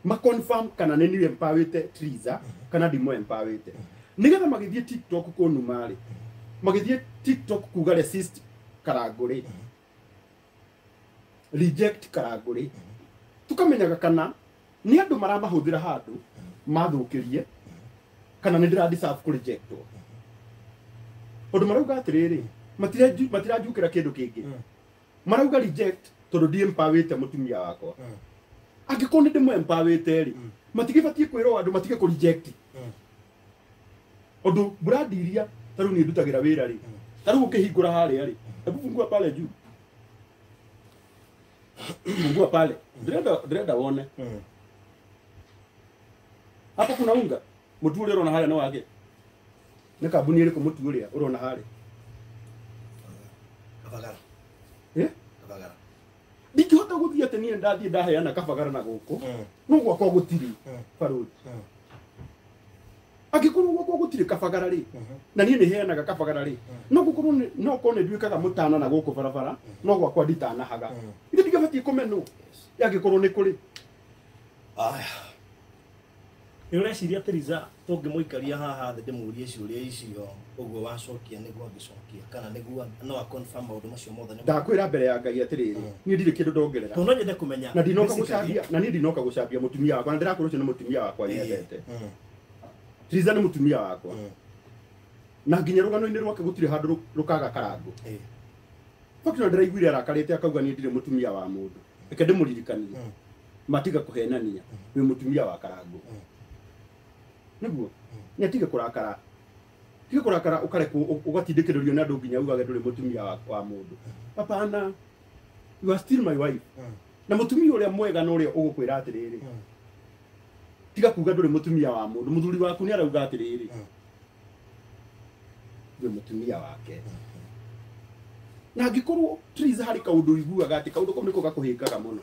A: ma confirm kana nĩ niĩ empowerĩte Triza kana ndimũ empowerĩte, nĩgetha magĩthiĩ TikTok kũnuma rĩ, magĩthiĩ TikTok kuga resist Karangũ rĩ, reject Karangũ rĩ, tukamenyaga kana nĩ andũ maramahũthĩra handũ mathũkĩrie kana nĩ ndĩra deserve kũ rejectwo. Tondũ marauga atĩrĩrĩ, matiranjukĩra kĩndũ kĩngĩ, marauga reject tondũ ndiempowerĩte mũtumia wakwa. Angĩkorwo nĩ ndĩmũempowerĩte rĩ, matigĩbatiĩ kwĩrwo andũ matige kũ reject. Ũndũ brand iria ta rĩu niĩ ndutagĩra wĩra rĩ, ta rĩu ũkĩhingũra harĩa rĩ, hebu fungua pale juu, fungua pale, ndĩrenda wone hapo kuna unga mũtu ũrĩa ũrona harĩa nĩ wake. Nĩ kambuni ĩrĩkũ mũtu ũrĩa ũrona harĩa?
B: Kabagara. Kabagara.
A: Ndingĩhota gũthiĩ atĩ niĩ ndathiĩ ndaheana kabagara na gũkũ, no gwakwa gũtirĩ barũthi. Angĩkorwo gwakwa gũtirĩ kabagara rĩ, na niĩ nĩ heanaga kabagara rĩ, no gũkorwo no korwo nĩ nduĩkaga mũtana na gũkũ barabara, no gwakwa nditanahaga. Ithe ndingĩbatiĩ kũmenwo angĩkorwo nĩ kũrĩ.
B: Aya. Nĩ ũreciria Triza tũngĩmũikaria haha thĩ ndĩmũrie ciũria icio ũguo wacokia nĩguo angĩcokia kana nĩguo no a confirm maũndũ macio mothe?
A: Ndakwĩra mbere ya Ngai atĩrĩrĩ, niĩ ndirĩ kĩndũ ndongerera.
B: Tondũ no nyende kũmenya
A: na ndinoka gũcambia, na niĩ ndinoka gũcambia mũtumia wakwa, na ndĩrakorwo ũcio nĩ mũtumia wakwa nyendete. Triza nĩ mũtumia wakwa. Na nginya rũgano-inĩ rwake gũtirĩ handũ rũkaga Karangũ. Fact, no ndĩraiguire arakarĩte akauga niĩ ndirĩ mũtumia wa mũndũ. Reke ndĩmũririkanie. Matiga kũhenania, wĩ mũtumia wa Karangũ. Nĩguo nĩ atige kũrakara, tige kũrakara ũkarekwo ũgatindĩkĩrĩrio nĩ andũ nginya ugage ndũrĩ mũtumia wa mũndũ. Hapana, you are still my wife. Na mũtumia ũrĩa mwega na ũrĩa ũgũkwĩra atĩrĩrĩ, tiga kuga ndũrĩ mũtumia wa mũndũ. Mũthuri waku nĩ arauga atĩrĩrĩ, ndũrĩ mũtumia wake. Na angĩkorwo Triza harĩ kaũndũ ũiguaga atĩ kaũndũ kau nĩko gakũhĩngaga mũno,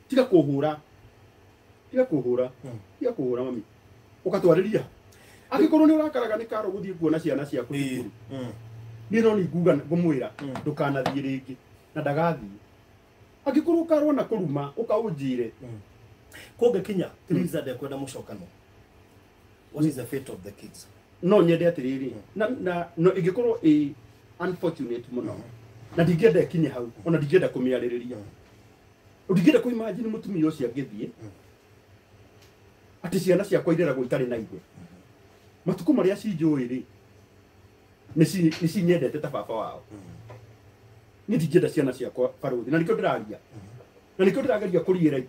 A: tiga kũhũra, tiga kũhũra, tiga kũhũra mami, ũgatwarĩria. Angĩkorwo nĩ ũrakaraga nĩ karo gũthiĩ kuona ciana ciaku thukuru, niĩ no nĩ ngũmwĩra ndũkanathiĩ rĩngĩ na ndagathiĩ. Angĩkorwo ũkarwo na kũruma ũkaũnjĩre.
B: Kũngĩkinya Triza ndekwenda mũcokano, what is the fate of the kids?
A: No nyende atĩrĩrĩ, na no ĩngĩkorwo ĩ unfortunate mũno, na ndingĩenda ĩkinye hau, ona ndingĩenda kũmĩarĩrĩria. Ndingĩenda kũ imagine mũtumia ũcio angĩthiĩ atĩ ciana ciakwa ireragwo itarĩ na ithe. Matukũ marĩa cinjũĩ rĩ, nĩ cinyendete ta baba wao. Niĩ ndingĩenda ciana ciakwa barũthi, na nĩkĩo ndĩraria, na nĩkĩo ndĩrageria kũriĩra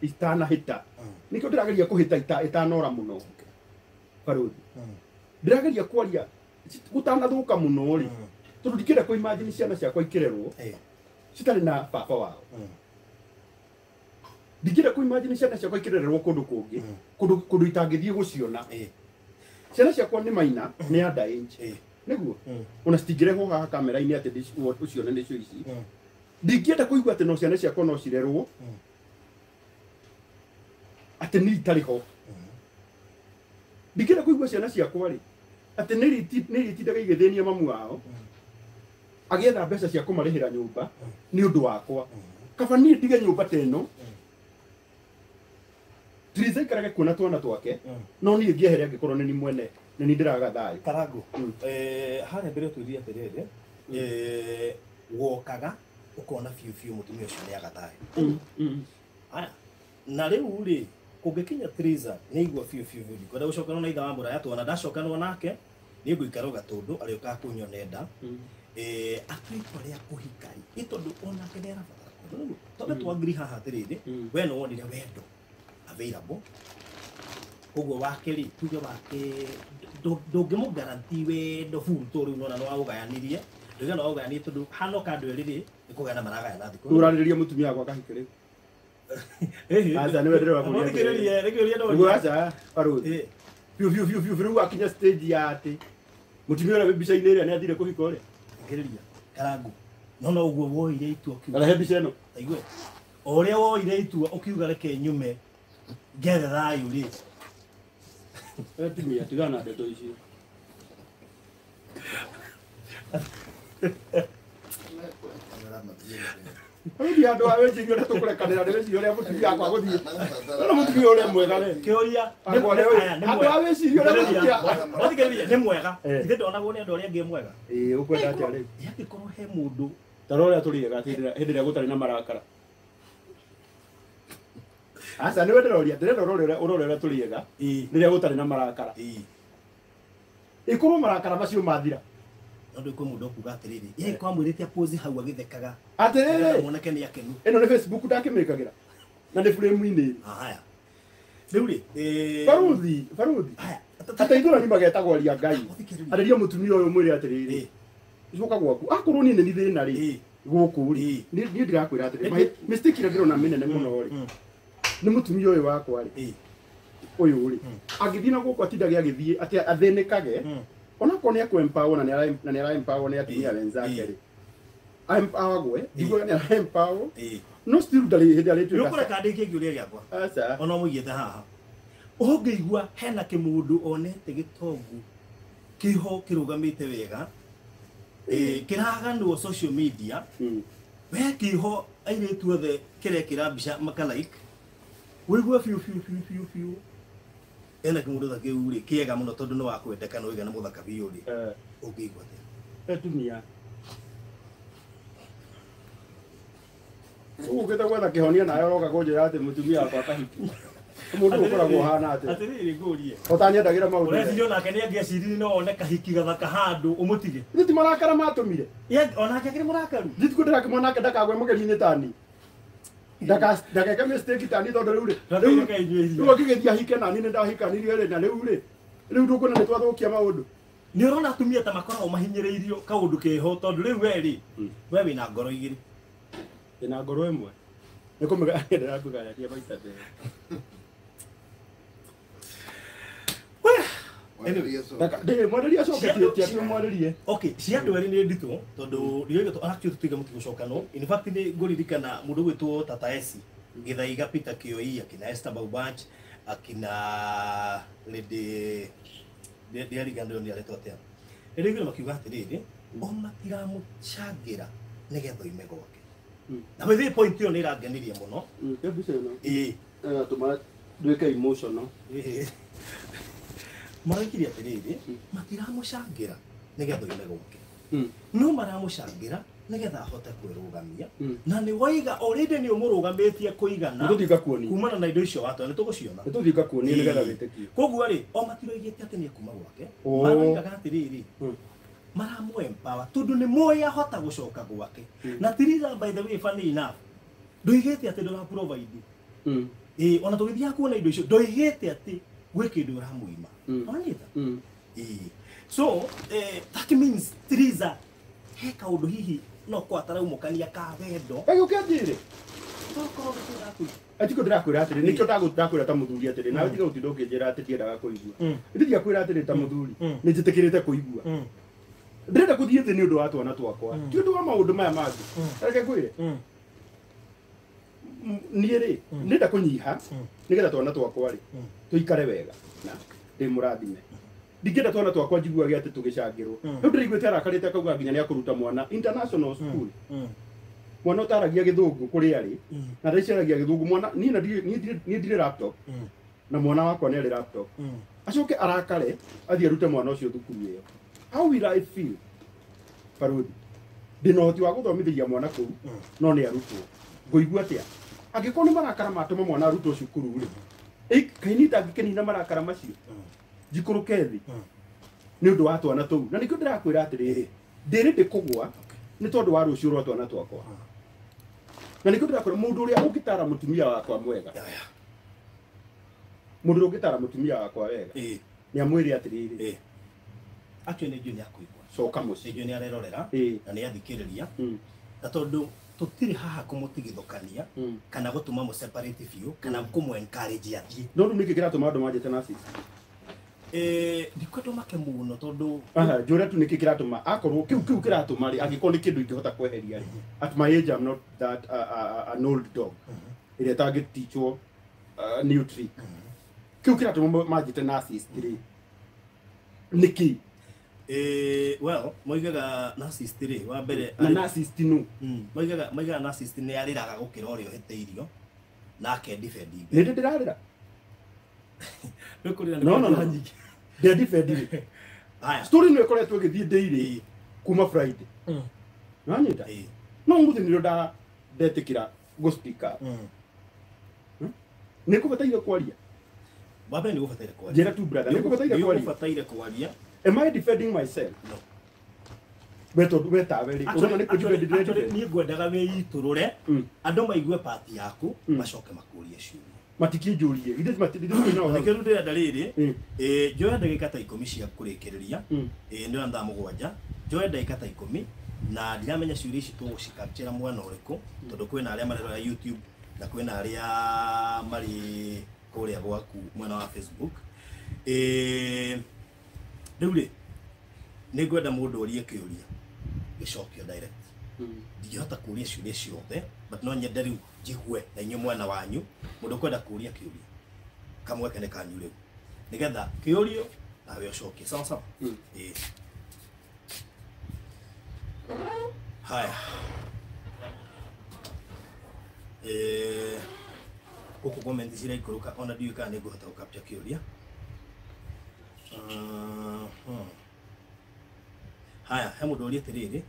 A: itanahĩta, nĩkĩo ndĩrageria kũhĩta itanora mũno barũthi. Ndĩrageria kwaria gũtanathũka mũno rĩ, tondũ ndingĩenda kũ imagine ciana ciakwa ikĩrerwo citarĩ na baba wao. Ndingĩenda kũ imagine ciana ciakwa ikĩrererwo kũndũ kũngĩ, kũndũ itangĩthiĩ gũciona. Ciana ciakwa nĩ maina, nĩ under age. Nĩguo ona citingĩrehwo haha kamera-inĩ atĩ ũcione nĩcio ici. Ndingĩenda kũigua atĩ no ciana ciakwa no cirerwo atĩ niĩ itarĩ ho. Ndingĩenda kũigua ciana ciakwa rĩ atĩ nĩ itindaga igĩthĩnia mamu wao agĩetha mbeca cia kũmarĩhĩra nyũmba nĩ ũndũ wakwa. Kaba niĩ ndige nyũmba ta ĩno, Triza ikarage kuona twana twake, no niĩ ngĩehere angĩkorwo nĩ niĩ mwene nĩ niĩ ndĩraga thayũ.
B: Karangũ, harĩa mbere ũtwĩrire atĩrĩrĩ, wokaga ũkona biũ biũ mũtumia ũcio nĩ aga thayũ. Aya, na rĩu rĩ, kũngĩkinya Triza nĩ igua biũ biũ biũ ndikwenda gũcokanwo na ithe wa mũraya, tuona ndacokanwo nake niĩ ngũikara o gatũndũ arĩũkaga kũnyona nda. Atue itua rĩa kũhika rĩ, tondũ onake nĩ arabatara kwendwo. Tondũ twangiri haha atĩrĩrĩ, we nĩ wonire wendo available, koguo wake rĩ, tuge wake ndũngĩmũ guarantee wendo full, tondũ rĩu nona nĩ waũgayanirie, nduge nĩ waũgayanirie tondũ hanoka andũ erĩ rĩ, nĩ kũgayana maragayana thikũ.
A: Ũrarĩrĩria mũtumia wakwa kahike rĩu. Aca nĩ wendere wa kũria.
B: Thikĩrĩria, thikĩrĩria
A: Nĩguo aca barũthi. Biũ biũ biũ biũ rĩu akinya stage ya atĩ mũtumia ũrĩa wĩ mbica-inĩ ĩrĩa nĩ athire kũhika ũrĩa.
B: Thikĩrĩria Karangũ. No uguo woire itua
A: kiuga. Rehe mbica ĩno.
B: Aigue. O ũrĩa woire itua ũkiuga reke nyume ngethe thayũ rĩ.
A: Atumia tigana na ndeto icio. Rĩu andũ a wĩcirie ũrĩa tũkũrekanĩra nĩ wĩcirie ũrĩa mũtumia akwa gũthiĩ. No mũtumia ũrĩa mwega rĩ.
B: Kĩũria
A: andũ a wĩcirie ũrĩa mũtumia.
B: Wathikĩrĩria nĩ mwega. Ithe ndonagwo nĩ andũ arĩa angĩ mwega.
A: Ĩĩ ũkwenda atĩa rĩu?
B: Angĩkorwo he mũndũ
A: ta rora ũrĩa tũrĩega hĩndĩ ĩrĩa gũtarĩ na marakara. Aca nĩwe ndĩroria ndĩrenda ũrore ũrĩa tũrĩega rĩrĩa gũtarĩ na marakara. Ĩkorwo marakara macio mathira.
B: Ndu kwĩ mũndũ ũkuga atĩrĩrĩ ye kwamwĩrĩte pose hau agĩthekaga
A: atĩrĩrĩ
B: mwanake nĩ akenu.
A: Ĩno nĩ Facebook ndakĩmĩkagĩra na nĩ frame-inĩ.
B: Haya rĩu rĩ
A: baruthi
B: haya
A: ateithũrani magetagwo aria Ngai arĩria mũtumia ũyũ mwĩre atĩrĩrĩ coka gwaku akorwo niĩ nĩ ni thĩna rĩ gũkũ rĩ niĩ ndĩrakwĩra atĩrĩrĩ mistake ĩrĩa ndĩrona mĩnene mũno rĩ nĩ mũtumia ũyũ wakwa rĩ ũyũ rĩ angĩthiĩ na gũkũ atindage agĩthiĩ atĩ athĩnĩkage onakorwo nĩ akũ-empower na nĩ ara-empower nĩ atumia wenzake rĩ empower ndiguaga nĩ ara-empower no still ndarĩ hĩndĩ arĩtuĩka.
B: Nĩũkũreka ndĩkie kĩũria gĩakwa.
A: Aca.
B: Ona mũigĩte haha ũngĩigua hena kĩmũndũ onete gĩtongu kĩho kĩrũgamĩte wega kĩraganwo social media we kĩho airĩtu othe kĩrekĩra mbica maka like wĩigue biũ biũ biũ biũ biũ ena kĩmũndũ ta kĩu rĩ kĩega mũno tondũ nĩ wakwendeka nĩ wĩga nĩ mũthaka biũ rĩ ũngĩigua atĩa?
A: Atumia ũgũkĩte gwetha kĩhonia nawe ũroka kũnjĩra atĩ mũtumia wakwa akahiki mũndũ ũkoragwo ũhana atĩa?
B: Atĩrĩrĩ ngũrie
A: ũtanyendagĩra maũndũ.
B: Ũreciria onake nĩ angĩeciririe no one kahiki gathaka handũ ũmũtige.
A: Ithuĩ ti marakara matũmire.
B: Onake akĩrĩ mũrakaru.
A: Ndituko ndĩrakĩmwona nake ndakagwe mũgeni-inĩ tani. Ndageke mistake tani tondũ rĩu rĩ rĩu akĩgeria ahike nani nĩ ndahikanirie rĩ na rĩu rĩ rĩu ndũkuona nĩ twathũkia maũndũ.
B: Nĩ ũrona atumia ta makoragwo mahinyĩrĩirio kaũndũ keho tondũ rĩu we rĩ we wĩna ngoro igĩrĩ.
A: Ndĩna ngoro ĩmwe. Nĩ kũmĩgaya ndĩrakũgayaria maita merĩ. Mwarĩrie acoke ti atĩ mwarĩrie.
B: Okay, cia andũ erĩ nĩ nditũ tondũ ndiũĩ actually tũtiga mũtigũcokanwo. In fact nĩ ngũririkana mũndũ ũgwĩtwo Tata Esi Gĩthaiga Peter Kĩoi akina Esther Baubach akina Lady ndiariganĩrwo nĩ aretwo atĩa. Rĩu makiuga atĩrĩrĩ o matiramũcangĩra nĩgetha oime gwake. Na by point ĩyo nĩ ĩrangenirie mũno.
A: Mbica ĩno
B: ĩĩ
A: ĩratũma nduĩke emotional.
B: Marekire atĩrĩrĩ matiramũcangĩra nĩgetha oime gwake no maramũcangĩra nĩgetha ahote kwĩrũgamia na nĩ waiga already nĩ ũmũrũgamĩtie kũigana kumana na indo icio watwa nĩ tũgũciona
A: nĩ tũthiĩ ngakuonia nĩgetha wĩtĩkie.
B: Koguo rĩ o matiroigĩte atĩ nĩ ekuma gwake maroigaga atĩrĩrĩ maramũ empower tondũ nĩ moĩ ahota gũcoka gwake na Tiriza by the way funny enough ndoigĩte atĩ ndũra provide ĩĩ ona tũgĩthiaga kuona indo icio ndoigĩte atĩ gwĩ kĩndũ ũramũima. Wanyita? So that means Tiriza he kaũndũ hihi no kwataraumũkania ka wendo.
A: Gĩũke njĩre. Atiko ndĩrakwĩra atĩrĩ nĩkĩo ndakwĩra ta mũthuri atĩrĩ nawe tiga gũtinda ũkĩnjĩra atĩ ndiendaga kũigua. Ndiakwĩra atĩrĩ ta mũthuri nĩ njĩtĩkĩrĩte kũigua. Ndĩrenda gũthiĩ thĩ nĩ ũndũ wa twana twakwa ti ũndũ wa maũndũ maya mangĩ. Reke ngwĩre niĩ rĩ ndĩrenda kũnyiha nĩgetha twana twakwa rĩ tũikare wega na ndĩ mũrathime. Ndingĩenda twana twakwa njiguage atĩ tũgĩcangĩrwo. Rĩu ndĩraiguĩte arakarĩte akauga nginya nĩ akũruta mwana international school. Mwana ũtaragia gĩthũngũ kũrĩa arĩ na thaa ici aragia gĩthũngũ mwana niĩ ndirĩ laptop na mwana wakwa nĩ arĩ laptop. Acoke arakare athiĩ arute mwana ũcio thukuru ĩyo. How will I feel? Baruthi ndĩna ũhoti wa gũthomithĩria mwana kũu no nĩ arutwo. Ngũigua atĩa? Angĩkorwo nĩ marakara matũma mwana arutwo cukuru rĩ kaĩ niĩ ndangĩkĩnina marakara macio njikũrũke thĩ nĩ ũndũ wa twana tũu. Na nĩkĩo ndĩrakwĩra atĩrĩrĩ ndĩrĩ ndĩkũgwa nĩ tondũ wa rũciũ rwa twana twakwa. Na nĩkĩo ndĩrakwĩra mũndũ ũrĩa ũngĩtara mũtumia wakwa mwega mũndũ ũrĩa ũngĩtara mũtumia wakwa wega nĩ amwĩre atĩrĩrĩ
B: actually nĩ njũĩ nĩ akũigua
A: coka mũciĩ
B: nĩ njũĩ nĩ arerorera na nĩ athikĩrĩria na tondũ tũtirĩ haha kũmũtigithũkania kana gũtũma mũ separate biũ kana kũmũ encourage athiĩ.
A: No rĩu nĩkĩ kĩratũma andũ manjĩte narcissist?
B: Ndikwenda make muno tondu
A: njũre tu nĩkĩ kĩratũma akorwo kĩu kĩratũma rĩ angĩkorwo nĩ kĩndũ ingĩhota kweheria rĩ at my age I'm not that an old dog ĩrĩa ĩtangĩtichwo new trick. Kĩu kĩratũma manjĩte narcissist rĩ nĩkĩ?
B: Well, moigaga narcissist rĩ wa mbere
A: na narcissist no
B: moigaga narcissist nĩ arĩraga gũkĩra ũrĩa ũhĩtĩirio na akendefend.
A: Nĩ ndĩrarĩra.
B: No.
A: Ndĩ defend. Story no ĩkoretwo ĩgĩthiĩ daily kuma Friday. Nanyita. No mũthĩ nĩrĩo ndetĩkĩra gũ speak up. Nĩ kũbataire kwaria.
B: Wa mbere nĩ gũbataire kwaria.
A: Njĩra tu brother, nĩ kũbataire kwaria.
B: Nĩ kũbataire kwaria.
A: Am I defending myself?
B: No.
A: Weta weri. Ũrona nĩ kũnjibend
B: ndĩrendefend. Niĩ ngwendaga wĩitũrũre andũ maigue part yaku macoke makũrie ciũria.
A: Matikinjurie ithe matirĩ
B: no nĩkĩo ndĩrenda rĩrĩ njoe ndagĩka ta 10 cia kũrĩkĩrĩria nĩ thaa 7 njoe ndagĩka ta 10 na ndiramenya ciũria ici tũgũcikapchĩra mwena ũrĩkũ tondũ kwĩna arĩa marerora YouTube na kwĩna arĩa marĩ kũrĩa gwaku mwena wa Facebook. Rĩu rĩ nĩ ngwenda mũndũ orie kĩũria gĩcokio direct. Ndingĩhota kũria ciũria ciothe but no nyende rĩu njigue na inyuĩ mwena wanyu mũndũ kwenda kũria kĩũria kamweke nĩ kanyu rĩu nĩgetha kĩũrio nawe ũcokie sawa sawa. Haya gũkũ comment ciraikũrũka ona ndiũĩ kana nĩ ngũhota gũkapcha kĩũria. Haya he mũndũ ũria atĩrĩrĩ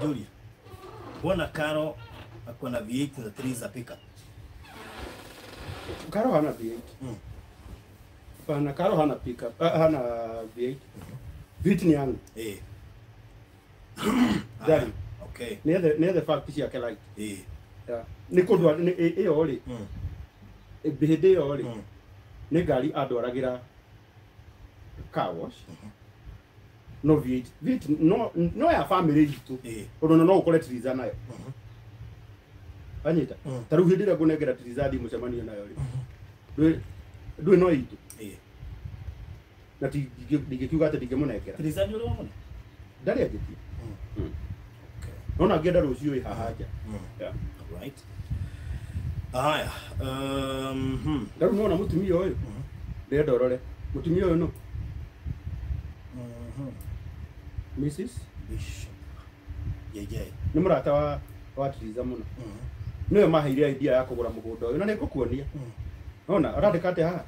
B: Julia, mbona Karo ako na V8 na 3 za pickup?
A: Karo hana V8. Hapana, Karo hana pickup, hana V8. V8 ni yangu. Dari.
B: Okay.
A: Ni the fact ciake light. Yeah. Ni kundwa ni iyo ri. Hĩndĩ ĩyo rĩ nĩ ngari andwaragira car wash. No V8. V8 no ya family itu. Ũndũ no ũkore Triza nayo. Anyita. Ta rĩu hĩndĩ ĩrĩa ngũnengera Triza thiĩ mũcemanio nayo rĩ. Ndũĩ no itũ. Na ndingĩkiuga atĩ ndingĩmũnengera.
B: Triza nĩ ũrĩ wamũne?
A: Ndarĩ anjĩtie. Okay. No na ngĩenda rũciũ ĩ haha nja. Yeah.
B: Right. Haya.
A: Rĩu nĩwona mũtumia ũyũ. Ndĩrenda ũrore. Mũtumia ũyũ nũ? Mrs.
B: Bishop JJ.
A: Nĩ mũrata wa Triza mũno. Nĩwe maheire idea ya kũgũra mũgũnda ũyũ na nĩ ngũkuonia. Ona arandĩka atĩa haha?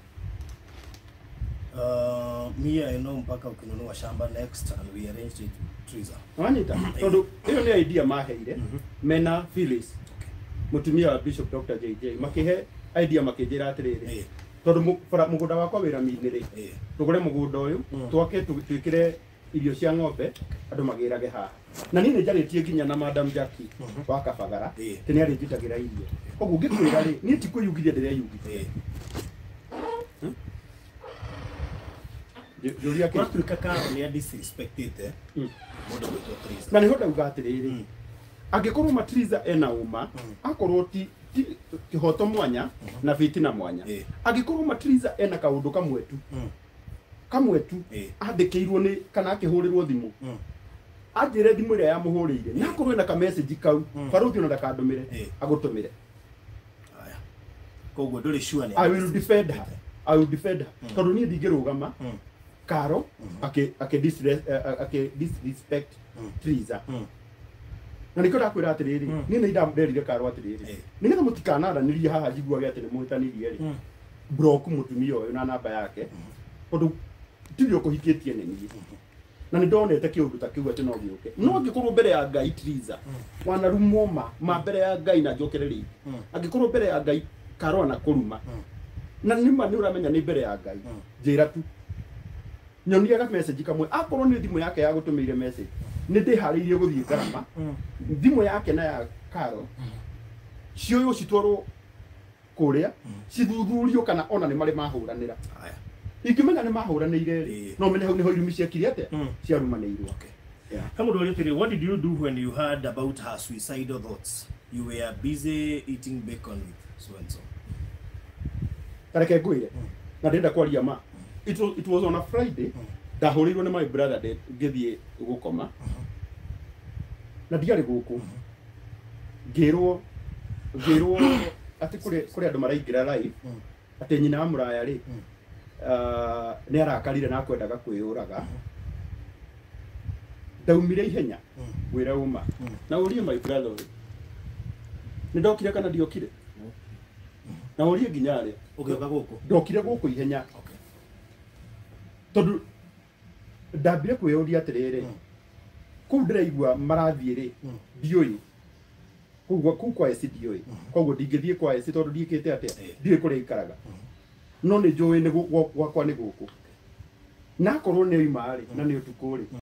B: Me I know mpaka ukinunua shamba next and we arranged it Triza.
A: Wanyita tondũ ĩyo nĩ idea maheire mena Phyllis. Mũtumia wa Bishop Dr. JJ makihe idea makĩnjĩra atĩrĩrĩ tondũ mũgũnda wakwa wĩ rami-inĩ rĩ tũgũre mũgũnda ũyũ twake twĩkĩre irio cia ng'ombe andũ magĩrage haha na niĩ nĩ njarĩtie nginya na Madam Jackie wa Kabagara atĩ nĩ arĩnjutagĩra irio koguo ngĩkwĩra rĩ niĩ ti kwĩyugithia ndĩreyugithia. Njũria kĩ
B: Gwatuĩka Karo nĩ disrespectĩte mũndũ gwĩtwo Triza
A: na nĩho ndauga atĩrĩrĩ angĩkorwo Matriza ena ũma akorwo ti kĩhoto mwanya na fitina mwanya angĩkorwo Matriza ena kaũndũ kamwe tu andĩkĩirwo nĩ kana akĩhũrĩrwo thimũ anjĩre thimũ ĩrĩa yamũhũrĩire na akorwo ena ka message kau barũthi ona ndakandũmĩre agũtũmĩre.
B: Haya koguo ndũrĩ sure nĩ
A: I will defend her. I will defend her tondũ niĩ ndingĩrũgama Karo akĩ disrespect Triza na nĩkĩo ndakwĩra atĩrĩrĩ niĩ nĩ ndanderire Karo atĩrĩrĩ nĩgetha mũtikanaranĩrie haha njiguage atĩ nĩ mũhĩtanirie rĩ block mũtumia ũyũ na namba yake tondũ tirĩ ũkũhikĩtie nĩ niĩ na nĩ ndonete kĩũndũ ta kĩu atĩ no gĩũke no angĩkorwo mbere ya Ngai Triza wanarumwo ma mbere ya Ngai na njokere rĩngĩ angĩkorwo mbere ya Ngai Karo anakũruma na nĩma nĩ ũramenya nĩ mbere ya Ngai njĩra tu nyoniaga message kamwe akorwo nĩ thimũ yake ya gũtũmĩire message nĩ ndĩharĩirie gũthiĩ ngarama thimũ yake na ya Karo cioywo citwarwo kũrĩa cithuthurio kana ona nĩ marĩ mahũranĩra. Ingĩmenya nĩ mahũranĩire rĩ no menye hau nĩho irumi ciekire atĩa ciarumanĩirwo.
B: He mũndũ ũria atĩrĩ, what did you do when you heard about her suicidal thoughts? You were busy eating bacon with so and so.
A: Tareke ngwĩre na ndĩrenda kwaria ma It was on a Friday. Ndahũrĩirwo nĩ my brother ngĩthiĩ gũkoma na ndiarĩ gũkũ, ngĩrwo atĩ kũrĩ andũ maraingĩra live atĩ nyina wa mũraya rĩ nĩ arakarire na akwendaga kwĩyũraga. Ndaumire ihenya ngwĩre uma na ũrie my brother ũyũ nĩ ndokire kana ndiokire, na ũrie nginya arĩa.
B: Ũgĩũka gũkũ?
A: Ndokire gũkũ ihenya tondũ ndambire kwĩyũria atĩrĩrĩ, kũu ndĩraigua marathiĩ rĩ, ndiũĩ kũu kwa eci ndiũĩ, koguo ndingĩthiĩ kwa eci tondũ ndiĩkĩte atĩa, ndiũĩ kũrĩa ikaraga, no nĩ njũĩ nĩ gwakwa nĩ gũkũ, na akorwo nĩ oima rĩ na nĩ ũtukũ rĩ.